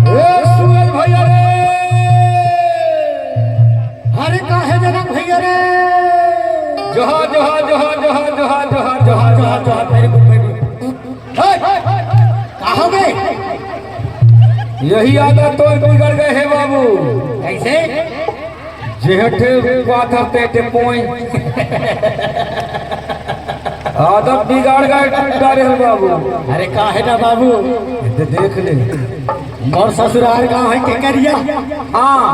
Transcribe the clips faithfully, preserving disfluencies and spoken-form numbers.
ए सूरज भैया रे। अरे काहे जनक भैया रे? जोहार, जोहार, जोहार, जोहार, जोहार, जोहार, जोहार, जोहार, जोहार, जोहार, very good, very good। हे! का हो गए? यही आदत तो बिगड़ गए हे बाबू। कैसे? जेहठे पाथर तेठे पोई। आदत बिगाड़ गए डारे हो बाबू। अरे काहे ना बाबू, ये देख ले। मोर ससुराल गाँव है केकरिया। हाँ।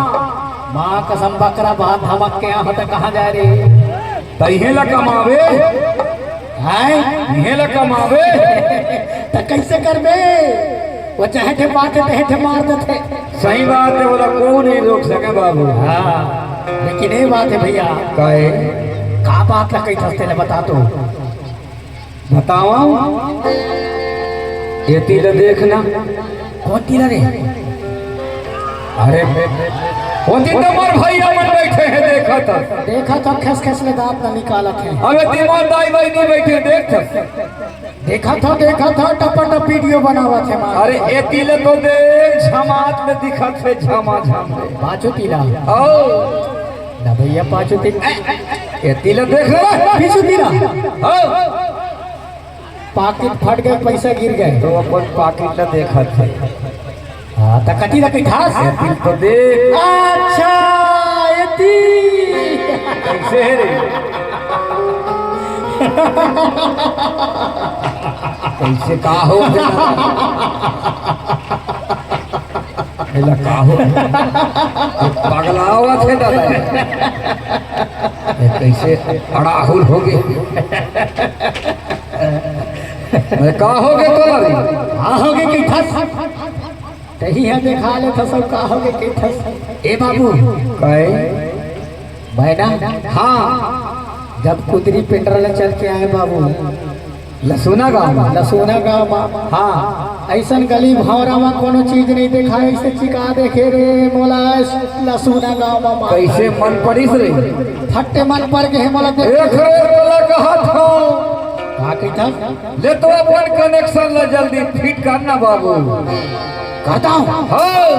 माँ कसम बकरा बांध धमक के यहाँ तो कहाँ जा रही? तइहे ला कमावे। हैं? इहे ला कमावे। त कैसे करबे? वो चाहे ठे बात है, चाहे ठे मार देथे। सही बात है, बोला कोई नहीं रोक सके बाबू। हाँ, लेकिन ये बात है भैया। काहे? का बात ला कही थस तेने बता तो। बताओ। एती ला देखना। कोन तीला रे? अरे, ओती तो मोर भैया मन बैठे हैं, देखा था। देखा था, खस खस ले दांत ना निकालत है। अबे तीमोर दाई बाई नहीं बैठे, देख था। देखा था, देखा था, टपा टप वीडियो बनावत है मार। अरे, एती ले तो देख, झमात में दिखत है, झमा झम। पाछू तीला। ओ। ना भैया, पाछू तीला। एती ले देख ले। पीछू तीला। ओ। पाकिट फट गए, पैसा गिर गए। तो अपन पाकिट ला देखत हे। हाँ, त कती ला कही थस? एती तो देख। अच्छा, एती। कैसे है रे? कैसे का हो? एला का हो? ये पगलावत है दादा। ये कैसे अड़ाहुल हो गए? अरे का हो गए तोला रे? का हो गए कही थस? तही है देखा ले थस, का हो गए कही थस? ए बाबू। काहे? मैं ना, हाँ। जब कुतरी पेंटर ले चल के आए बाबू, लसुना गाँव में। लसुना गाँव में। हाँ। ऐसन गली भौरा में कोनो चीज नहीं देखाय, ऐसे चिका देखे रे मोला लसुना गाँव में। कैसे मन पड़िस रे? फट्टे मन पड़ गए मोला देख। एक रे तोला कहत हूँ। का कही थस? ले तो अपन कनेक्शन ला जल्दी फिट करना बाबू। करता हूँ। हाँ।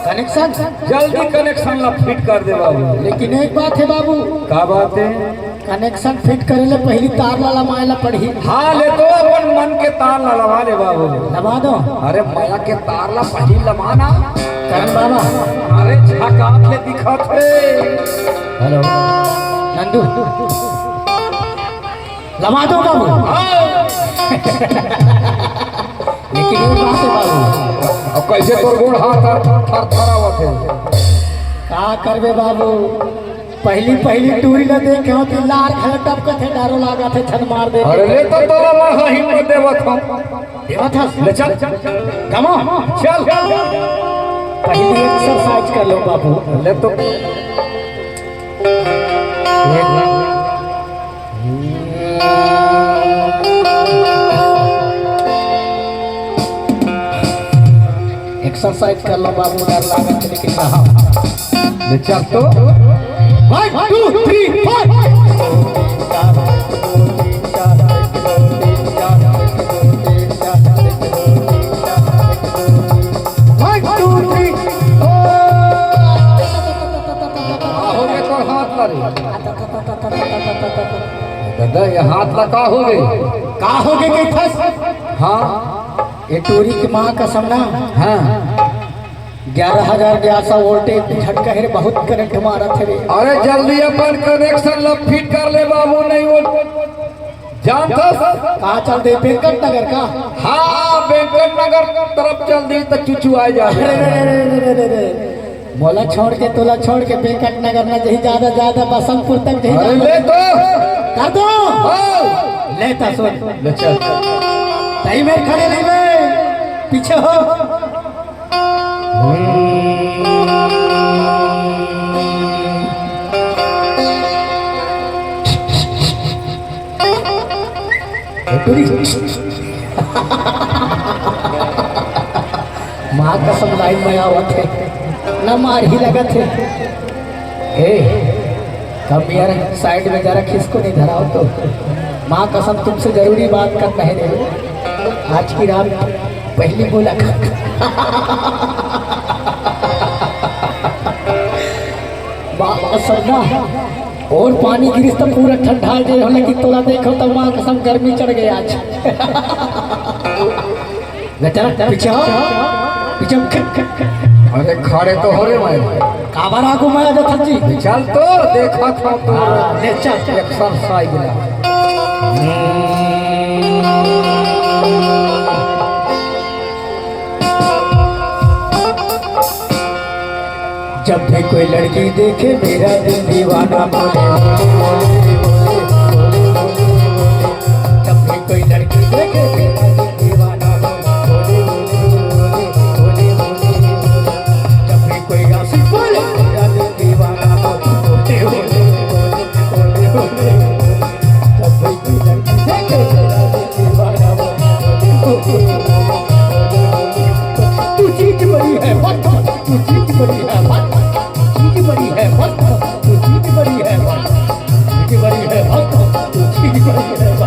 कनेक्शन? जल्दी कनेक्शन ला फिट कर दे बाबू। लेकिन एक बात है बाबू। का बात है? कनेक्शन फिट करे ले पहली तार ला लमाए ला पड़ही। हाँ, ले तो अपन मन के तार ला लमा ले बाबू। लमा दो। अरे मया के तार ला पहली लमाना। करण बाबा। अरे झकात ले दिखत हे। हेलो। नंदू। लमा दो बाबू। हाँ। लेकिन ये बात है बाबू। अब कैसे तोर गोड़ हाथ थर-, थरथरावत हे? का करबे बाबू? पहली, पहली टूरी ला देखे हो तो लार घले टपकत हे, डरो लागत हे, छन मार दे। अरे ले तो तोला मैं हिम्मत देवत हूँ। देवत हस? ले चल। कमा। चल। पहली एक्सरसाइज कर लो बाबू। ले तो। एक्सरसाइज कर लो बाबू, डर लागत हे, लेकिन रहा। ले चल तो। One, two, three, four। One, two, three, four। का हो गए तोर हाथ ला रे? दादा, ये हाथ ला का हो गए? का हो गए कही थस? हाँ। ये टूरी के माँ कसम ना। हाँ। ग्यारह हजार ग्यारह सौ वोल्टेज झटका हे रे, बहुत करंट मारत हे रे। अरे जल्दी अपन कनेक्शन ला फिट कर ले बाबू, नहीं वो जानथस? कहाँ चल दे, वेंकट नगर का? हाँ, वेंकट नगर तरफ चल दे तो चुचू आ जाए। अरे रे रे रे रे रे रे। मोला छोड़ के, तोला छोड़ के वेंकट नगर में जही ज्यादा, ज्यादा बसंतपुर तक जही अरे ज्यादा। ले तो। कर दो। हाँ। ले तो सुन। ले चल। सही में खड़े रहिबे। पीछे हो। माँ कसम, लाइन में आवत हे, न मार ही लगत हे। हे, कम यार, साइड में जरा खिसको नहीं धराओ तो। माँ कसम, तुमसे जरूरी बात करना है रे। आज की रात पहली मुलाकात। माँ कसम ना, और पानी गिरिस तो पूरा ठंडा दे हो, लेकिन तोला देखो तो माँ कसम गर्मी चढ़ गई आज। बेचारा पीछे हो, पीछे हो। अरे खड़े तो हो रे भाई। काबर आगू में आ जाता जी। चल तो देखा था तो। हाँ, ले चल। एक्सरसाइज ला। जब भी कोई लड़की देखे मेरा दिल दीवाना बोले, बोले, बोले, बोले, बोले, बोले। जब भी कोई लड़की देखे मेरा दिल दीवाना बोले, बोले, बोले, बोले, बोले, बोले। जब भी कोई आशिक बोले मेरा दिल दीवाना बोले, बोले, बोले, बोले, बोले, बोले। जब भी कोई लड़की देखे मेरा दिल दीवाना बोले, बोले, बोले, बोले, बोले। तू चीज बड़ी है, what? तू चीज बड़ी है, what? तू चीज बड़ी है, what? तू चीज बड़ी है, what? तू चीज बड़ी है, what? तू चीज बड़ी है, what?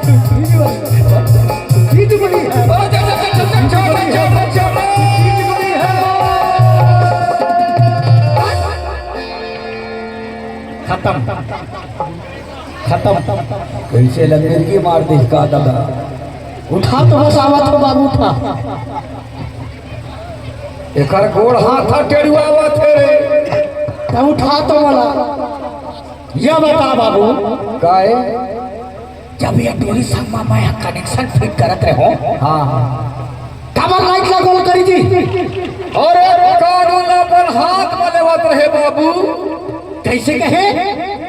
तू चीज बड़ी है, what? तू चीज बड़ी है, what? तू चीज बड़ी है, what? तू चीज बड़ी है, what? खत्म। खत्म। कैसे लंगेर की मार दी का दादा? उठा तो बस, आवत हो बाबू, उठा। एकर गोड़ हाथ ह टेढ़ुआवत हे रे। त उठा तो वाला। यह बता बाबू। काहे? जब ये टूरी संग मा मैं कनेक्शन फिट करत रहे हो। हाँ, हाँ। काबर लाइट ला गोल करी जी? अरे कानून ला अपन हाथ में लेवत रहे बाबू। कैसे कहे?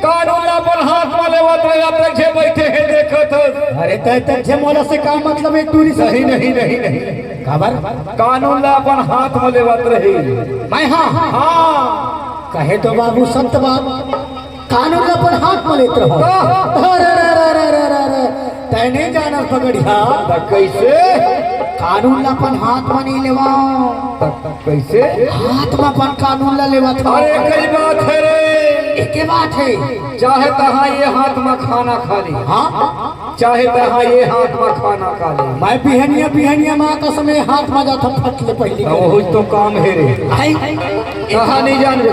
कानून ला अपन हाथ में लेवत रहे, अब तक जे बैठे हैं देखत हस। अरे तय तक जे मोला से का मतलब एक टूरी से? नहीं, नहीं, नहीं, नहीं। काबर? कानून ला अपन हाथ में लेवत रहे। मैं हाँ। हाँ। कहे तो बाबू सत्य बात। कानून ला अपन हाथ में लेत रहो। हाँ। अरे, अरे, अरे, अरे, अरे, अरे, तैं नहीं जाना पगड़िया। त कैसे? कानून ला अपन हाथ में नहीं लेवा। त कैसे? हाथ में अपन कानून ला लेवा था। अरे, कई बात है रे। एके बात है। चाहे तहाँ ये हाथ में खाना खा ले। हाँ? चाहे तहाँ ये हाथ में खाना खा ले। मैं बिहनिया, बिहनिया माँ कसम ये हाथ में जाता फट ले पहली। तो वही तो काम है रे। आई। कहाँ नहीं जान रे।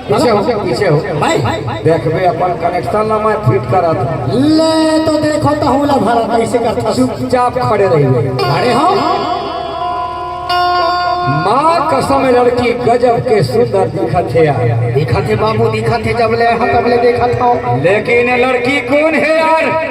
पीछे हो, पीछे हो। भाई। देखबे, अपन कनेक्शन ला मैं फिट करत हूँ। ले तो देखो, तहूँ ला भरा कैसे करता। चुपचाप खड़े रहिए। अरे हो। माँ कसम, लड़की गजब के सुंदर दिखत हे यार। दिखत हे बाबू, दिखत हे, जब ले हाँ तब ले देखत हो। लेकिन लड़की कौन है यार?